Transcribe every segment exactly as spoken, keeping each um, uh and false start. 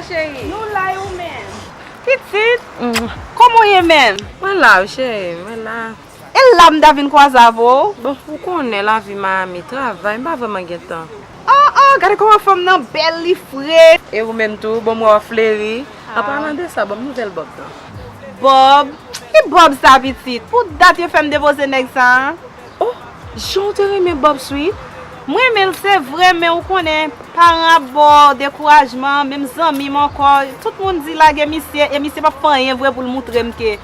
Cheri. Nou la, e ou menm? Pitit, kòman w ye menm? Mwen la, wi, cheri, mwen la. E la m ta vin kwaze avè w? Bon, ou konnen lavi Miami, travay, m pa vrèman gen tan. Oh, oh, gade kòman fanm nan bèl, li fre. E ou menm tou, bon, m wè w fleri. An palan de sa, ban m nouvèl Bob nan. Bob? Ki Bob sa, pitit? Pou dat yo fè m depoze nèg sa a. Oh, jan w te renmen Bob Sweet? M renmen l, se vre, men ou konnen, paran ap ba w dekourajman, menm zanmi m ankò, tout moun di lage misye, e misye p ap fè anyen vre pou l moutre m ke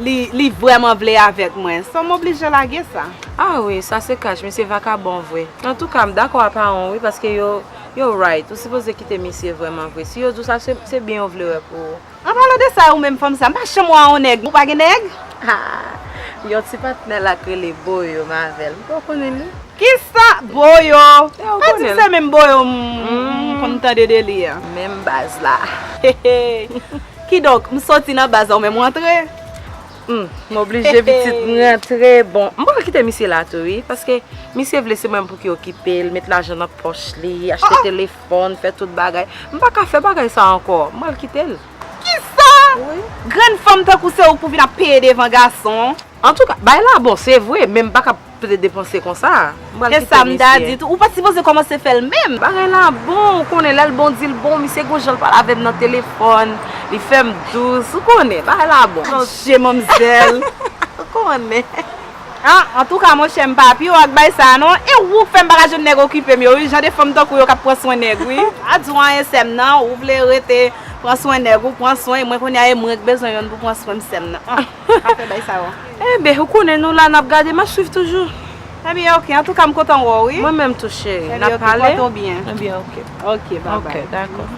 li, li vrèman vle avèk mwen. So, m oblije lage sa. Ah wi, sa se kach, misye vakabon vre. Antouka, m dakò a paran w wi, paske yo, yo right, ou sipoze kite misye vrèman vre. Si yo di w sa, se, se byen yo vle wè pou ou. An palan de sa, ou menm fanm sa, m pa janm wè w a yon nèg. Ou pa gen nèg? Ha! Yon ti patnè la k rele Boyo m avè l. M pa konnen li. Kisa? Boyo? Pa di m se menm Boyo m, m konn tande de li a. Menm baz la. Kidonk, m soti nan baz la, ou menm w antre? Hmm, m oblije pitit m rantre. Bon, m pral kite misye la tou, wi. Paske misye vle se mwen pou ki okipe l, met lajan nan pòch li, achte telefòn, fè tout bagay. M pa ka fè bagay sa ankò. M pral kite l. Kisa? Wi. Grenn fanm tankou se ou k pou vin ap peye devan gason? Antouka, bagay la bon, se vre, men m pa ka plede depanse konsa. M pral kite misye. Se sa m ta di tou. Ou pa t sipoze kòmanse fè l menm. Bagay la bon, ou konnen lè l bon, di l bon, misye gon jan l pale avè m nan telefòn, li fè m dous, ou konnen, bagay la bon. Adje manmzèl. Ou konnen. Ah, antouka, monchè, m pa pi w ak bay sa a non. E ou k fè m pa ka jwenn nèg okipe m yo, wi. Jan de fanm tankou yo k ap pran swen nèg, wi. Pa di w anyen, sè m nan. Ou vle rete pran swen nèg ou, pran swen mwen. Kounye a, e mwen k bezwen yonn pou pran swen m, sè m nan. Ah, pa fè bay sa yo. Enben, ou konnen nou la, n ap gade, m ap swiv toujou. Ebyen, oke. Antouka, m kontan wè w, wi. Mwen menm tou, cheri. N ap pale. Ebyen, oke, pòte w byen. Ebyen, oke. Oke, babay. Oke, dakò.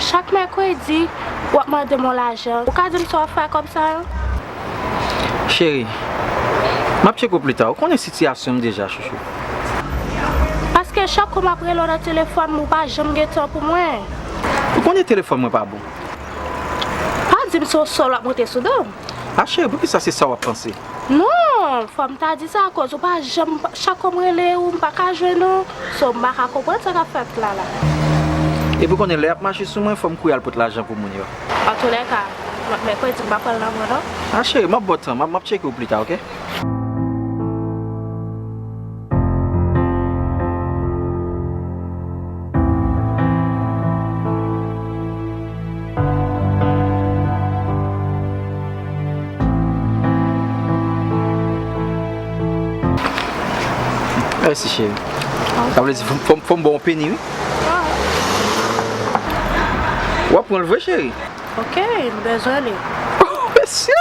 Chak mèkredi, w ap mande m yon lajan. Ou ka di m sa w ap fè ak kòb sa yo? Cheri, m ap tcheke w pita. Ou konnen sitiyasyon m deja, chouchou. Paske chak kou m ap rele w nan telefòn, ou pa janm gen tan pou mwen. Ou konnen telefòn mwen pa bon. Pa di m se yon sòl w ap monte sou do m. A cheri, poukisa se sa w ap panse? Non, fò m ta di sa, akoz ou pa janm, chak kou m rele ou, m pa ka jwenn ou. So, m pa ka konprann sa k ap fèt la, la. Epi w konnen, lè y ap mache sou mwen, fò m kouri al pot lajan pou moun yo. Antoulèka, mèkredi m pa pral nan mwen, non. A cheri, m ap ba w tan, m ap, m ap tcheke w pita, oke? Mèsi, cheri. Sa vle di, fò m, fò m, fò m ba w yon peni, wi. W ap pran l vre, cheri? Oke, m bezwen li. Oh, mesye!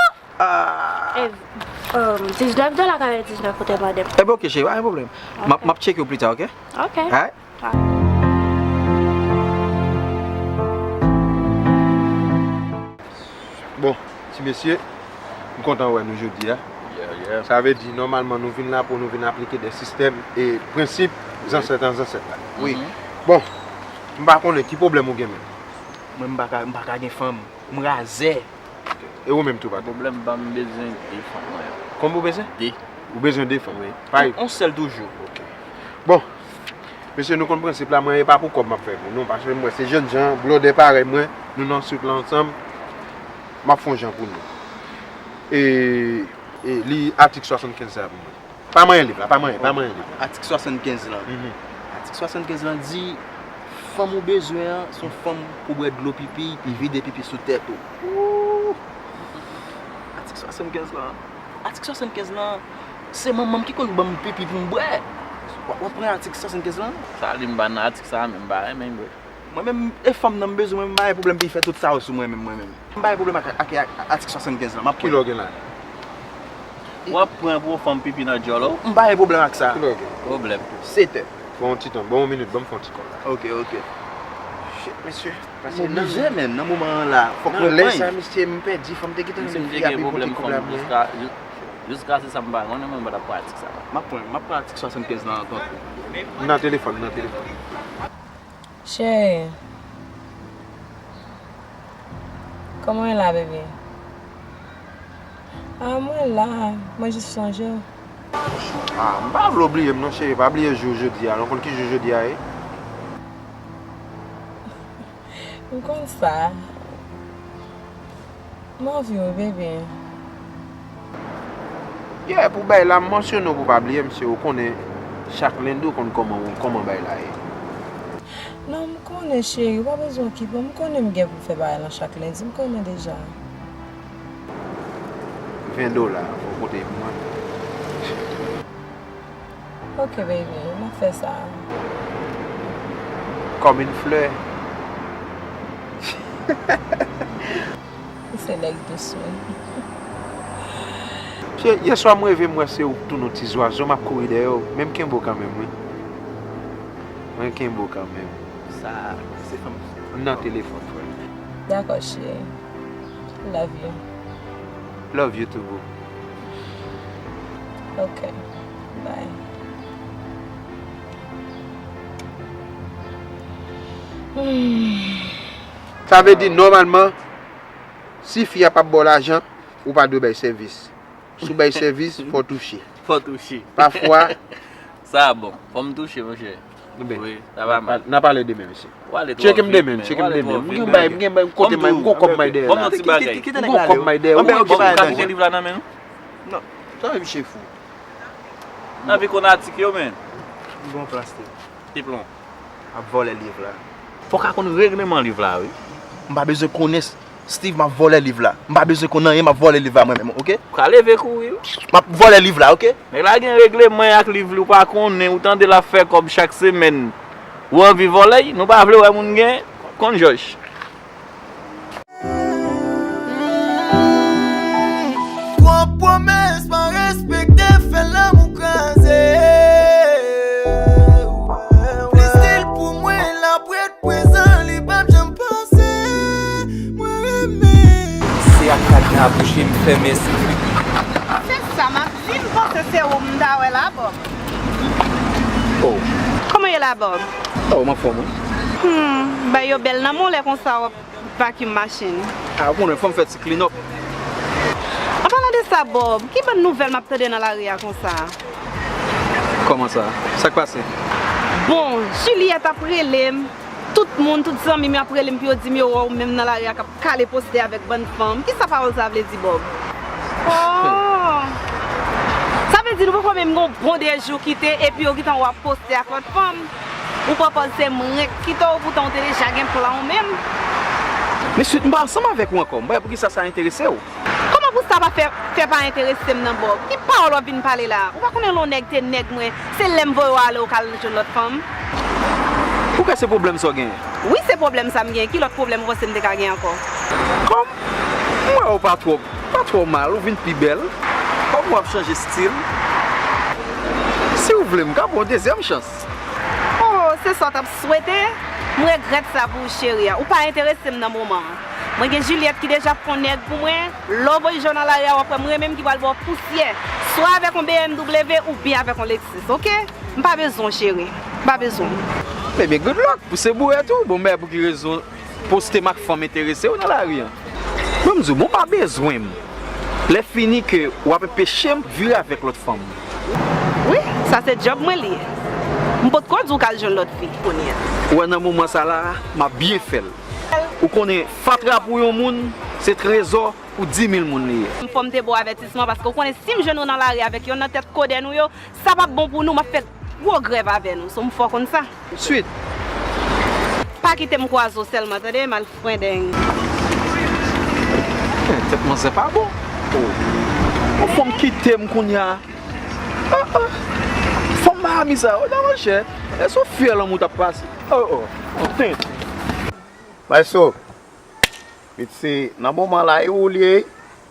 Ah. E, um, diznèf dola kare diznèf ou te mande m. Enben, oke, cheri, pa gen pwoblèm. M ap, m ap tcheke w pita, oke? Oke. Alright. Bon, ti mesye, m kontan wè nou jodi a. Yeah, yeah. Sa vle di, nòmalman, nou vin la pou nou vin aplike de sistèm e prensip zansèt an zansèt la. Wi. Bon, m pa konnen ki pwoblèm ou gen menm. Mwen, m pa ka, m pa ka gen fanm. M razè. E ou menm tou, patwon? Pwoblèm pa m, bezwen de fanm mwen. Kòman ou bezwen? De. Ou bezwen de fanm? Wi. Parèy. On, on sèl toujou. Oke. Bon, mesye, nou konn prensip la, mwen, e pa pou kòb m ap fè pou nou, paske mwen, se jènjan, blòdè parèy mwen, nou nan street la ansanm, m ap fè on jan pou nou. E, e li atik swasannkenz sa pou mwen. Pa manyen liv la, pa manyen, pa manyen liv la. Atik swasannkenz lan. Mhm. Atik swasannkenz lan di, fanm ou bezwen an, se yon fanm pou bwè dlo pipi, pou vide pipi sou tèt ou. Ooh! Atik swasannkenz lan. Atik swasannkenz lan, se manman m ki konn ban m pipi pou m bwè. W ap, w ap pran atik swasannkenz lan? Sa li m pa nan atik sa a menm, m pa renmen bwè. Mwen menm, e fanm nan m bezwen, mwen, m pa gen pwoblèm pou l fè tout sa yo sou mwen menm, mwen menm. M pa gen pwoblèm ak, ak, ak atik swasannkenz lan, m ap pran. Kilè w gen la? W ap pran pou w fanm pipi nan djòl ou? M pa gen pwoblèm ak sa. Kilè w gen? Pwoblèm. Sèt è. Fè yon ti tan, ban m yon minit, ban m fè yon ti kòl la. Oke, oke. Shit, mesye. M oblije, men, nan moman an la, fòk mwen pran. Nan lè sa, mesye, m pèdi, fanm te gentan gen fi a pi bon ke kòb la mwen. Jiska, jiska se sa m pa konnen, mwen, m pa t ap pran atik sa. M ap pran, m ap pran atik swasannkenz lan an kont ou. M nan telefòn, m nan telefòn. Cheri, kòman w ye la, bebe? Ah, mwen la, mwen jis sonje w. Ah, m pa vle w bliye m non, cheri, pa bliye jou jodi a non, ou konn ki jou jodi a ye? M konn sa. M anvi w, bebe. Yeah, pou bay la, m mansyone w pou w pa bliye m, se ou konnen chak lendi w konn kòman, kòman bay la ye. Non, m konnen, cheri, ou pa bezwen okipe w. M konnen m gen pou m fè bagay lan chak lendi, m konnen deja. Ven dola, fò w pote pou mwen. Ok, baby, m ap fè sa. Kòm yon flè. Ou se nèg dous, wi. Pye, yèswa m reve m wè se ou k tounen yon ti zwazo, m ap kouri dèyè w, men m kenbe w kanmenm, wi. Mwen kenbe w kanmenm. Sa, se fanm. M nan telefòn, frè. Dakò, cheri. Love you. Love you too, boo. Ok. Bye. Sa vle di, nòmalman, si fi a p ap ba w lajan, ou pa dwe bay sèvis. Si w bay sèvis, fò w touche. Fò w touche. Pafwa, Sa bon. Fò m touche, monchè. Wi, sa pa mal. N a pale demen, mesye. Ou ale twò Tcheke m vit, demen, men. tcheke Ou m ale demen. twò M vit, gen men. bay, m gen bay, m kote may, m gon kòb may dèyè Ban m la. yon ti bagay. M gon kòb may dèyè. Ban m Ou kite liv la nan men m. Non, sa menm chef ou. Nan vi konatik yo, men. M gon plas te. Ti plon. Ap vòlè liv la. Fò w ka konn regleman liv la, wi. M pa bezwen konnen Steve, m ap vòlè liv la. M pa bezwen konn anyen, m ap vòlè liv la mwen menm, oke? Ou ka leve kouri, wi. M ap vòlè liv la, oke? Nèg la gen regleman ak liv li, ou pa konnen, ou tande l ap fè kòb chak semèn. Ou anvi vòlè, nou pa vle wè moun gen, konn jòj. Twòp pwomès pa respekte, fè lanmou kraze. Plis stil pou mwen, l ap ret prezan, li p ap janm pase. Mwen renmen. Se ak kadna bouch li m fèmen sou li. Se sa m ap di, m panse se ou m ta wè la, Bob. Oh. Kòman ye la, Bob? Oh, m anfòm, wi. Hmm, bay yo bèl nan men w lè konsa w ap vacuum machine. Ah, ou konnen, fò m fè ti clean up. An palan de sa, Bob, ki bann nouvèl m ap tande nan lari a konsa? Kòman sa? Sa k pase? Bon, Juliette ap rele m. Tout moun, tout zanmi m yo ap rele m pou yo di m yo wè w menm nan lari a k ap kale postè avèk bann fanm. Kisa pawòl sa vle di, Bob? Oh! Sa vle di nou poko menm gen yon bon de jou kite epi yo gentan wè w ap postè ak lòt fanm? Ou pran pòz se mwen k kite w, poutan w te deja gen plan w menm. Men Sweet, m pa ansanm avèk ou ankò. M pa wè poukisa sa enterese w. Kòman pou sa pa fè, fè pa enterese m nan, Bob? Ki pawòl w ap vin pale la? Ou pa konnen lè yon nèg te nèg mwen, se lè m voye w ale ou k al jwenn lòt fanm? Ou kwè se pwoblèm sa w genyen? Wi, se pwoblèm sa m genyen. Ki lòt pwoblèm ou panse m te ka gen ankò? Kòm m wè w pa twò, pa twò mal, ou vin pi bèl. Kòm w ap chanje stil. Si w vle, m ka ba w yon dezyèm chans. Oh, se sa w t ap swete? M regrèt sa pou ou, cheri a. Ou pa enterese m nan moman an. Mwen gen Juliette ki deja fè yon nèg pou mwen. Lè w voye jwenn nan lari a, w ap wè mwen menm ki pral ba w pousyè. Swa avèk yon B M W oubyen avèk yon Lexus, oke? M pa bezwen w, cheri. M pa bezwen w. Ebyen, good luck. Ou se bourèt ou? Bon, men pou ki rezon poste m ak fanm enterese w nan lari a? Bon, m di w, bon, pa bezwen m. Lè fini ke w ap enpeche m vire avèk lòt fanm. Wi, sa se djòb mwen li ye. M potko di w k al jwenn lòt fi. Ou wè nan moman sa la, m ap byen fè l. Ou konnen fatra pou yon moun, se trezò pou di mil moun li ye. Fò m te ba w avètisman paske w konnen si m jwenn ou nan lari avèk yonn nan tèt kodè nou yo, sa p ap bon pou nou, m ap fè gwo grèv avè nou. So m fè w konn sa. Sweet. Pa kite m kwaze w sèlman, tande, malfrendeng. Tèt manzè pa bon. Oh. Ou fè m kite m kounye a. Ah, ah. Fanm Miami sa yo, nan monchè. E sou fyèl lanmou t ap pase. Oh, oh. Anfen. Maestro, piti, nan moman la, e ou li ye?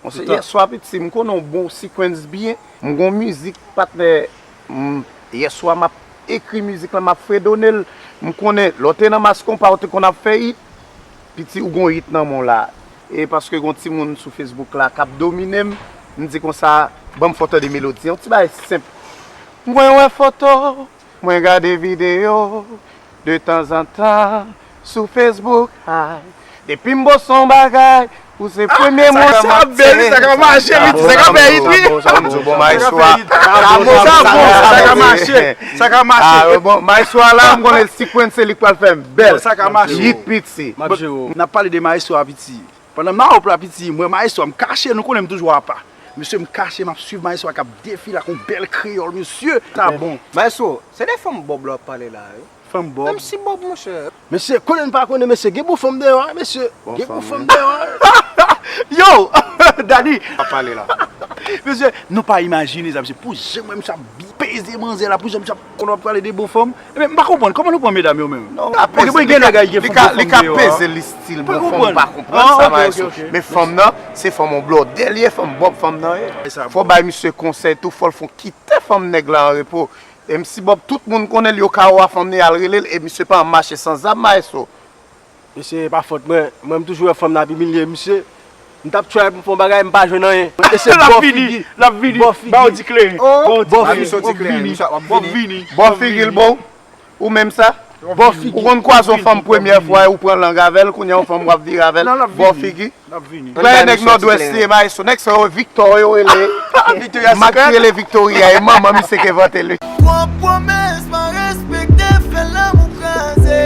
Monchè, yèswa, piti, m konnen w bon sequence byen. M gon mizik, patnè. M, yèswa, m ap ekri mizik la, m ap fredone l. M konnen, lè w te nan Mass Konpa, w te konn ap fè hit. Piti, ou gon hit nan men w la. E paske gon timoun sou Facebook la k ap domine m, m di konsa, ban m fè w tande melodi. Yon ti bagay senp. Mwen wè foto w, mwen gade videyo w detanzantan sou Facebook, ay. Depi m poste yon bagay, Ou se premye moun sa k ap bèl, sa k ap mache, wi, sa k ap fè hit, wi. Bon, bon, maestro a. Sa bon, sa ka mache, sa ka mache. Ah, bon, maestro a la, m konnen l sikwense li k pral fè m bèl. Sa ka mache. Hit piti. N ap pale de maestro a piti. Pandan m nan wòp la piti, m wè maestro a, m kache, nou konnen m toujou apa. Mesye, m kache, m ap swiv maestro a k ap defile ak yon bèl kreyòl, mesye. Sa bon. Maestro, se de fanm bòb la w ap pale la, wi. Fanm bòb. Menm si bòb, monchè. Mesye, konnen n pa konnen, mesye, gen bon fanm deyò a, mesye. Gen bon fanm deyò a. Yo! Dani! Pa pale la. Mesye, nou pa imajine sa, mesye. Pou jan mwen, misye ap peze manzè la, pou jan misye ap konn ap pale de bon fanm. Ebyen, m pa konprann, kòman nou pran medam yo menm? Non, ok, bon, gen nèg ki gen fanm, li ka peze li stil bon fanm, pa konprann sa, maestro. Men fanm nan, se fanm on blòdè li ye, fanm bòb fanm nan ye. Fò bay misye konsèy tou, fò l fon kite fanm nèg la an repo. M C Bob, tout moun konnen l, yo ka wè fanm nan al rele l, e misye pa mache san zam, maestro. Mesye, e pa fòt mwen. Mwen, m toujou wè fanm nan ap imilye misye. M t ap try pou m fè yon bagay, m pa jwenn anyen. Mesye, l ap vini, l ap vini. Bò figi. Ba yo di kleren. Bò figi. Misye di kleren, misye ap vini. Bò figi l bon. Ou menm sa? Bò figi. Ou konn kwaze yon fanm premyè fwa e ou pran lang avè l, kounye a yon fanm w ap vire avè l. Bò figi. Premye nèg Nòdwès li ye, maestro. Nèg sa yo Victor yo rele. Mak rele Victoria, e manman misye ki envante li. Pran pwomès, pa respekte, fè lanmou kraze.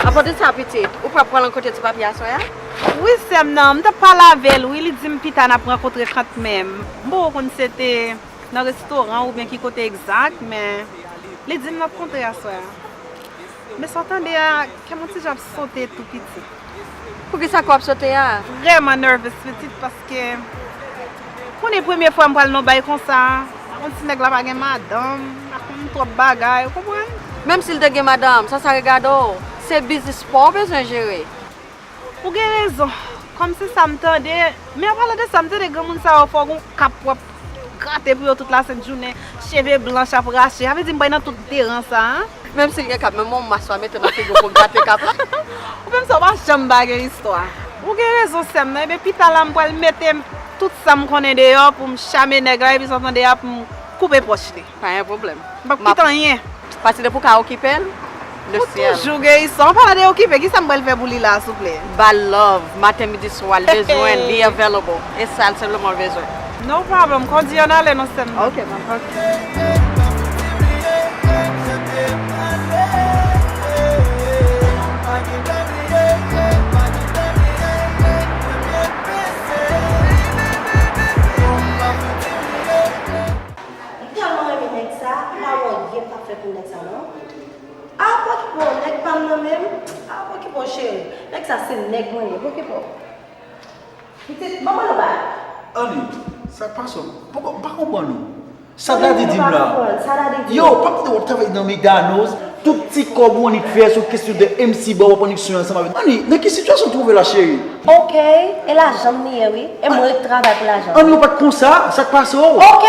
Akote sa, pitit, ou pral pran l kote ti papi aswè a? Wi, sè m nan, m t ap pale avè l, wi, li di m pita n ap rankontre kanmenm. M poko konn se te nan restoran oubyen ki kote egzak, men li di m n ap kontre aswè a. Men sa w tande a, kè m yon ti jan ap sote tou piti. Poukisa kè w ap sote a? Vrèman nervous pitit, paske konnen premye fwa m pral nan bay konsa, yon ti nèg la pa gen madanm, pa konn twòp bagay, ou konprann? Menm si l te gen madanm, sa sa regade w? Se biznis pa w bezwen jere. Ou gen rezon. Kòm se sa m tande, men an palan de sa, m tande granmoun sa yo fò gon kap w ap grate pou yo tout lasent jounen, cheve blanch ap rache. Sa vle di m pral nan tout deran sa, en? Menm si l gen kap, men m on maswa mete nan figi w pou grate kap la. Ou menm sa w pa janm pa gen istwa. Ou gen rezon sè m nan, ebyen pita la m pral mete tout sa m konnen deyò pou m chame nèg la, epi sa w tande a pou m koupe pòch li. Pa gen pwoblèm. M p ap kite anyen. Pati depi w ka okipe l, le syèl. Ou toujou gen istwa. An palan de okipe, kisa m pral fè pou li la, souple? Ba l love, maten, midi, swa, l bezwen, li available. E sa l senpleman bezwen. No problem. Kondi ann ale non sè m. Ok, mama. M tèlman renmen nèg sa, m pa wè anyen m t ap fè pou nèg sa non. A, pa okipe w, nèg pa m nan menm. A, pa okipe w, cheri. Nèg sa se nèg mwen ye, pa okipe w. Pitit, ban mwen yon bagay. Ani, sa k pase w? Poko, m pa konprann ou. Sa Dadi di m la? Yo, pa kite w ap travay nan Meganoz. Tout ti kòb ou annik fè sou kesyon de M C Bob, w ap annik sonje ansanm avè l. Ani, nan ki sitiyasyon w twouve la, cheri? Ok, e lajan m li ye, wi. E mwen k travay pou lajan. Ani, ou pa t konsa, sa k pase w? Ok!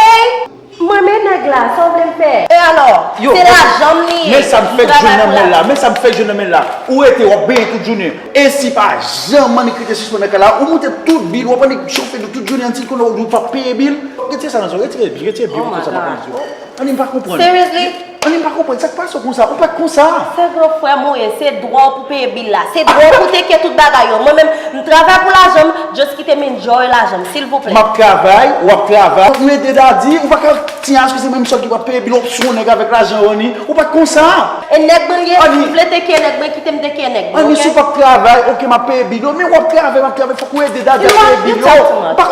M renmen nèg la, sa w vle m fè? E alò? Yo, se lajan m li ye. Men sa m fèk jwenn nan men l la, men sa m fèk jwenn nan men l la. Ou rete, w ap benyen tout jounen. E si pa janm annik rete sispann nan kay la, ou moute tout bil, w ap annik chofe nou tout jounen, ann di l konnen ou pa peye bil. Retire sa nan zòrèy, retire bil, retire bil, retire sa nan zòrèy. Ani, m pa konprann. Seriously? Ani, m pa konprann. Sa k pase w konsa? Ou pa t konsa. Se gran frè m ou ye, se dwa w pou peye bil la. Se dwa w pou teke tout bagay yo. Mwen menm, m travay pou lajan m, just kite m enjoy lajan m, silvouplè. M ap travay, w ap travay. Ou ede Dadi, ou pa ka ti aske se menm sòt ki p ap peye bil, w ap sou nèg avèk lajan w, Ani. Ou pa t konsa. E nèg mwen ye, si w vle teke nèg mwen, kite m teke nèg mwen, ok? Ani, si w p ap travay, ok, m ap peye bil yo, men w ap travay, m ap travay, fòk ou ede Dadi ap peye bil yo.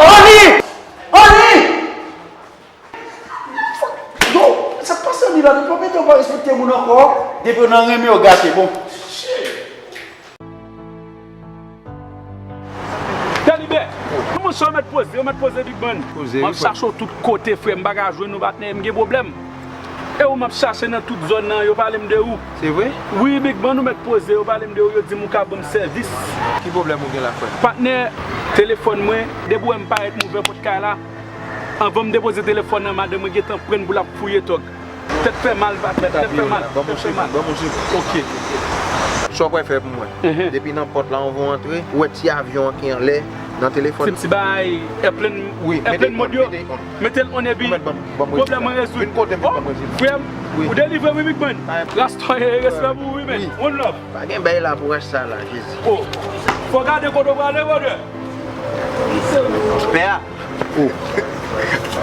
Ani! Ani! Yo, sa k pase Ani la? Depi w mete w pa respekte moun ankò, depi w nan renmen w gate, bon. Talibè, kòman sa w mèt poze, w mèt poze Big Man? M ap chache w tout kote, frè, m pa ka jwenn ou, patnè, m gen pwoblèm. E ou m ap chache nan tout zòn nan, yo pale m de ou. Se vre? Wi, Big Man, ou mèt poze, yo pale m de ou, yo di m ou ka ban m sèvis. Ki pwoblèm ou gen la, frè? Patnè, telefòn mwen, depi w wè m parèt m ouvè pòt kay la, anvan m depoze telefòn nan, madanm mwen gentan pran l pou l ap fouye tòg. Tèt fè mal, patnè, tèt fè mal. Ban m yon segonn, ban m yon segonn. Ok. Sa w pral fè pou mwen? Depi nan pòt la, anvan w antre, ou wè ti avyon an ki anlè nan telefòn. Se ti bagay airplane, airplane mode yo. Mete l on epi pwoblèm mwen rezoud. Vin kote m, vin ban m rezoud. Frè m, ou delivre wi, Big Man. Rasta, respè pou ou wi, men. One love. Pa gen bagay la pou rasta la, Jezi. Oh. Fò gade kote w prale, brother. Pè a. Oh.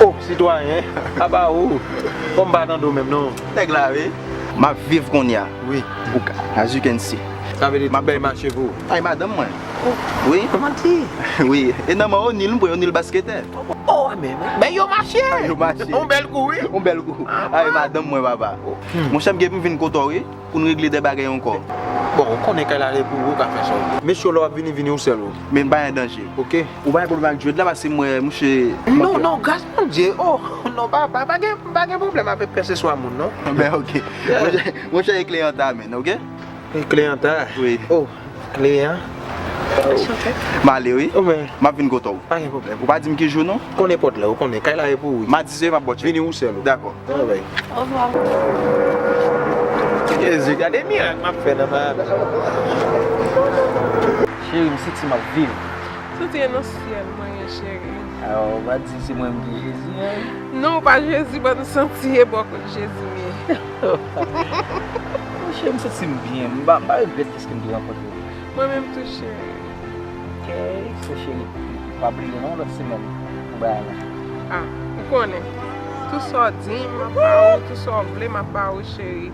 Oh, sitwayen. Aba ou. Kòm pa tande w menm non. Nèg la, wi. M ap viv kounye a. Wi. Ou ka, as you can see. Sa vle di tout bagay mache pou ou? Ay, madanm mwen. Wi. Kòman ti? Wi. E nan men O'Neal, m pran O'Neal basketè. Oh, men, men yo mache. Yo mache. On bèl kou, wi. On bèl kou. Ay, madanm mwen, papa. Monchè, m gen pou m vin kote w, wi. Pou n regle de bagay ankò. Bon, ou konnen kay la se pou ou, ou ka fè sa w vle. Mesye, lè w ap vini, vini ou sèl ou. Men pa gen danje. Ok. Ou pa gen pwoblèm ak Djed la, paske m wè mouche. Non, non, gras Bondye. Oh, non, pa, pa, pa gen, pa gen pwoblèm avèk kèlkeswa moun, non. Ben, ok. Yeah. Monchè, monchè, e kliyan ta, men, ok? E kliyan ta? Wi. Oh, kliyan. M ale, wi. Oh, men. M ap vin kote w. Pa gen pwoblèm. Ou pa di m ki jou, non? Konnen pòt la, ou konnen. Kay la e pou ou. Madi se m ap bòt. Vini ou sèl ou. Dakò. Alright. Jezi, gade mirak m ap fè nan maraj. Cheri, m santi m ap viv. Santi e nan syèl mwen ye, cheri. Aw, ou pa di se mwen m ki Jezi, an? Non, ou pa Jezi, but m santi e bò kot Jezi m ye. Monchè, m santi m byen. M pa, m pa regrèt kès ke m te rankontre. Mwen menm tou, cheri. Ok, so cheri, pa bliye non, lòt semèn pou bagay la. Ah, ou konnen. Tout sa w di m, m ap ba ou, tout sa w vle, m ap ba ou, cheri.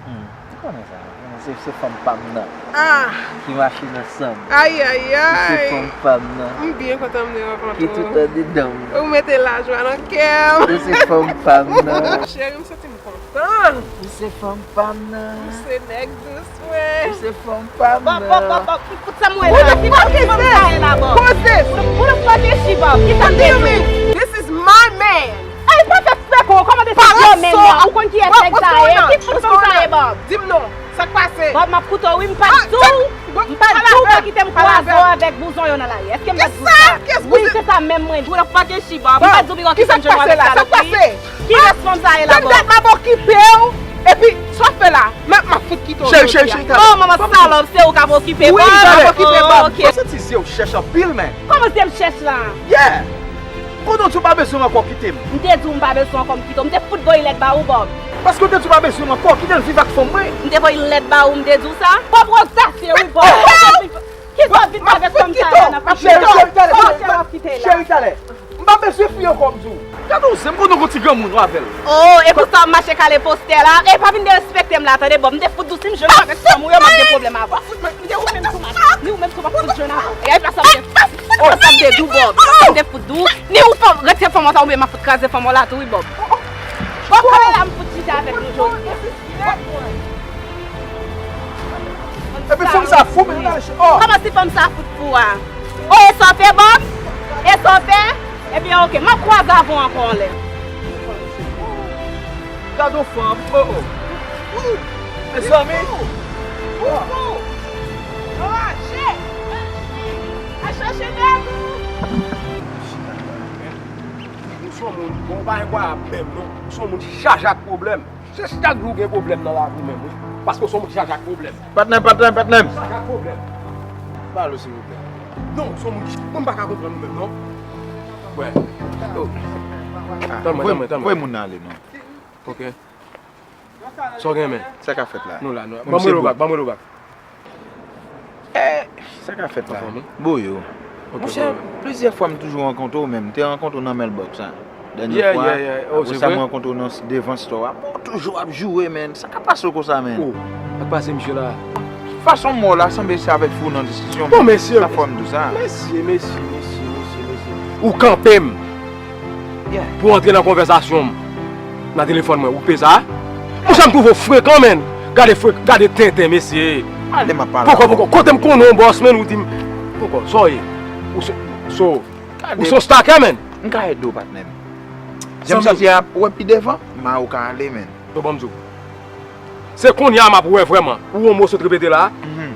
Hmm, m konnen sa. Se, se fanm pa m nan. Ah! Ki mache nan san m. Ay, ay, ay! Se fanm pa m nan. M byen kontan m te rankontre w. Ki tout andedan m. Ou mete lajwa nan kè m. Se fanm pa m nan. Cheri, m santi m kontan. Ou se fanm pa m nan. Ou se nèg dous mwen. Ou se fanm pa m nan. Bòb, Bòb, Bòb, Bòb, ki fout sa m wè la? Ki fout sa m wè la, Bòb? Koze! Who the fuck is she, Bòb? Ki sa m te di? This is my man. Ay, pa fè frè kon, kòman te se vye men nan? Ou konn kiyès nèg sa ye? Ki fout fanm sa ye, Bòb? Di m non. Sa k pase? Bòb, m ap koute w, wi, m pa t di w. M pa t di w pou w kite m kwaze w avèk bouzon yo nan lari. Èske m pa t di w sa? Wi, se sa menm mwen di. Who the fuck is she, Bòb? M pa t di w pou w kite m jwenn w avèk salopri. Ki rès fanm sa ye la, Bòb? Tèm dat m ap okipe w, epi sa w fè la, m ap, m ap fout kite w jodi a. Cheri, cheri, cheri, talè. Oh, manman salòp, se ou k ap okipe Bòb? Wi, talè. M ap okipe Bòb. Mwen santi zye w chèch anpil, men. Kòman zye m chèch la? Yeah! Kote w di w pa bezwen m ankò, kite m. M te di w m pa bezwen ankò m kite w. M te fout voye lèt ba ou, Bòb. Paske w te di w pa bezwen m ankò, kite l viv ak fanm mwen. M te voye lèt ba ou, m te di w sa. Bòb, Rosa, se wi, Bòb. Ki sa w vin fè avèk fanm sa a nan kay la? Cheri, cheri, talè, cheri, talè. M pa bezwen fi ankò, m di w. Gade w zen, m konnen w gon ti granmoun w avè l. Oh, e pou sa w ap mache kale postè la? E pa vin derespekte m la, tande, Bòb. M te fout di w si m jwenn w avèk fanm ou yo, m ap gen pwoblèm avè w. Ni ou menm tou, m ap fout jwenn avè w. E pa sa m te, e pa sa m te di w, Bòb. E pa sa m te di w. Ni ou fanm, rete fanm ou sa, oubyen m ap fout kraze fanm ou la tou, wi, Bòb. Bòb, kole la, m fout chita avèk nou jodi a. Epi fanm sa fou, men, oh. Kòman si fanm sa fout fou a? Oh, e sa w fè, Bòb? E sa w fè? Ebyen, ok, m ap kwaze avè w ankò anlè. Gade yon fanm, oh, oh. Mezanmi. Anraje. Al chache nèg ou. Ou se yon moun, bon, ou pa enkwayab menm, non. Ou se yon moun ki chaje ak pwoblèm. Se chak jou w gen pwoblèm nan lavi w menm, wi. Paske w se yon moun ki chaje ak pwoblèm. Patnè, patnè, patnè. Chaje ak pwoblèm. Pale, silvouplè. Non, w se yon moun ki, mwen m pa ka konprann ou menm, non. Wè. Oh. Ah, tann mwen, tann mwen, tann mwen. Voye moun nan ale, non. Ok. Sa w gen, men? Sa k ap fèt la? Nou la, nou la. Ban mwen relo bak, ban mwen relo bak. Eh, sa k ap fèt la? Anfòm, wi. Boyo. Ok, monchè, boyo. Plizyè fwa m toujou rankontre w, men m te rankontre w nan Mailbox la. Dènye fwa, yeah, yeah, yeah. Oh, apre sa, m rankontre w nan, devan store a. Bon, w toujou ap joure, men. Sa k ap pase w konsa, men? Oh, sa k pase, misye la? Fason m wè w la, sanble se avèk fi w nan diskisyon. Bon, mesye, sa fè m di w sa. Mesye, mesye, mesye, mesye, mesye. Ou kanpe m. Yeah. Pou w antre nan konvèsasyon m nan telefòn mwen, ou pe sa? Monchè, m twouve w frekan, menn. Gade frek-, gade tenten, mesye. Ale, m ap pale. Poko, poko. Kote m konnen w bòs, menn, ou di m. Poko, sa w ye? Ou se, so, ou se yon stakè, menn. M ka ede w, patnè m. Jan m santi a, ou wè pi devan, m a ou ka ale, menn. Yo, ban m di w. Se kounye a m ap wè vrèman. Ou wè yon mo sot repete la? Mhm.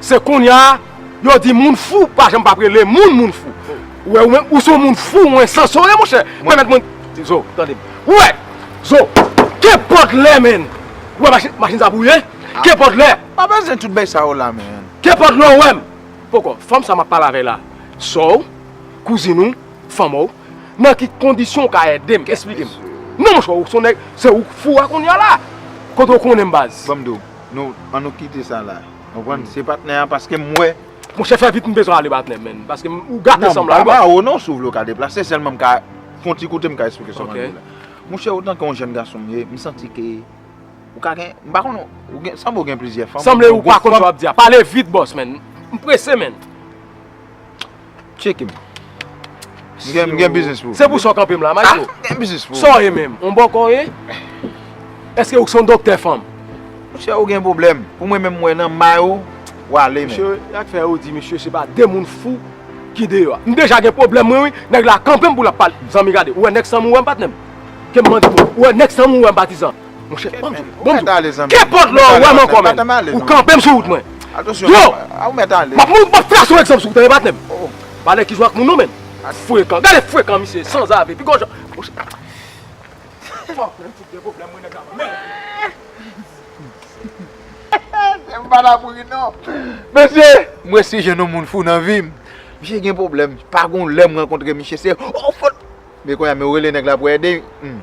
Se kounye a, yo di moun fou pa janm p ap rele moun, moun fou. Ou wè, ou menm, ou se yon moun fou, ou ensansore, monchè. Pèmèt mwen, Zo. Tande m. Ou wè, Zo, kenpòt lè, menn. Ou wè machin, machin sa bouye? Ah. Kenpòt lè. Pa bezwen tout bagay sa yo la, menn. Kenpòt lè, ou wè m. Poko, fanm sa m ap pale avè l la. Sè w, kouzin ou, fanm ou, nan ki kondisyon w ka ede m? Esplike m. Non, monchè, ou se yon nèg, se ou k fou a kounye a la. Kote w konnen m, baz? Ban m di w, nou, ann nou kite sa la. Konprann? Se patnè a, paske m wè, Monchè, fè vit, m bezwen ale, patnè, menn. Paske m- ou gate sanm la wi, bòs. Non, m pa ba ou non, si w vle w ka deplase, sèlman m ka fè yon ti koute, m ka eksplike sa m ap di w la. Monchè, otan ke yon jèn gason m ye, m santi ke ou ka gen, m pa konnen, ou gen, sanble w gen plizyè fanm. Sanble ou pa konn sa w ap di a. Pale vit, bòs, menn. M prese, menn. Tcheke m. M gen, m gen biznis pou ou. Se pou sa w kanpe m la, maestro. Ah, m gen biznis pou ou. Sa w ye menm? On bòkò w ye? Èske ou se yon doktè fanm? Monchè, ou gen pwoblèm. Pou mwen menm, m wè nan may ou, w ale menm. Mesye, y a k fè yo di, mesye, se pa de moun fou ki deyò a. M deja gen pwoblèm mwen, wi. Nèg la kanpe m pou l ap pale. Zanmi, gade, ou wè nèg sanm ou wè m, patnè m? Ke m mande pou ou. Ou wè nèg sanm ou wè m, patizan? Monchè, ban m di w, ban m di w. Kenpòt lè w wè m ankò, menn. Ou kanpe m sou wout mwen. Yo! M ap, m ap fè yon egzanp sou ou, tande, patnè m. Valè ki jwe ak moun non, menn. Frekan. Gade frekan, misye, sanzave. Pi gwo jan. Monchè. Fòk, menn, tout gen pwoblèm, mwen, nèg la. Menn. Se m pa la pou ri, non. Mesye, m resi jwenn yon moun fou nan vi m. Misye gen pwoblèm. Pa gon lè m rankontre misye, se, o, fòt. Men kounye a, men ou rele nèg la pou ede. Hmm.